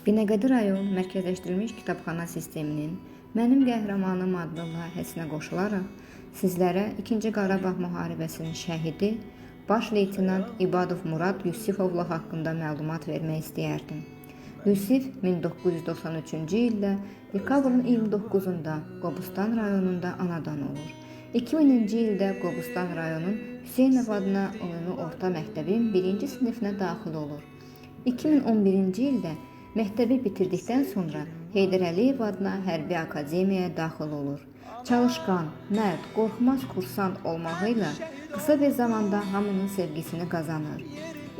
Binəqədi rayon Mərkəzləşdirilmiş Kitabxana sisteminin Mənim Qəhrəmanım adlı layihəsinə qoşularaq sizlərə 2-ci Qarabağ müharibəsinin şəhidi Baş leytenant İbadov Murad Yusifovlu haqqında məlumat vermək istəyərdim. Yusif 1993-cü ildə dekabrın 29-da Qobustan rayonunda anadan olur. 2000-ci ildə Qobustan rayonunun Hüseynov adına ümumi orta məktəbin 1-ci sinifinə daxil olur. 2011-ci ildə məktəbi bitirdikdən sonra Heydər Əliyev adına hərbi akademiyaya daxil olur. Çalışqan, mərd, qorxmaz kursant olmağı ilə qısa bir zamanda hamının sevgisini qazanır.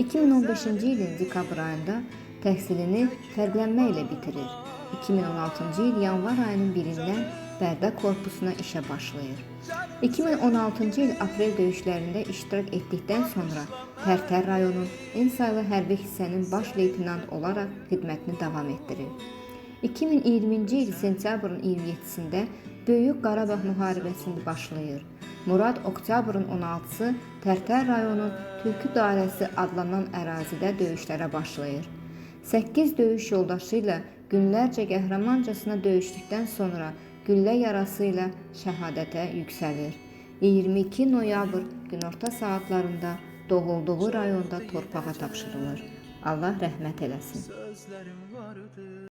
2015-ci ilin dekabr ayında təhsilini fərqlənmə ilə bitirir. 2016-cı il yanvar ayının 1-dən Bərdə korpusuna işə başlayır. 2016-cı il aprel döyüşlərində iştirak etdikdən sonra Tərtər rayonunun en saylı hərbi hissənin baş leytenant olaraq xidmətini davam etdirir. 2020-ci il sentyabrın 27-sində Böyük Qarabağ müharibəsində başlayır. Murad oktyabrın 16-sı Tərtər rayonunun Tülkü Dairəsi adlanan ərazidə döyüşlərə başlayır. 8 döyüş yoldaşı ilə günlərcə qəhrəmancasına döyüşdükdən sonra güllə yarası ilə şəhadətə yüksəlir. 22 noyabr günorta saatlarında doğulduğu rayonda torpağa tapşırılır. Allah rəhmət eləsin. Sözlerim vardı.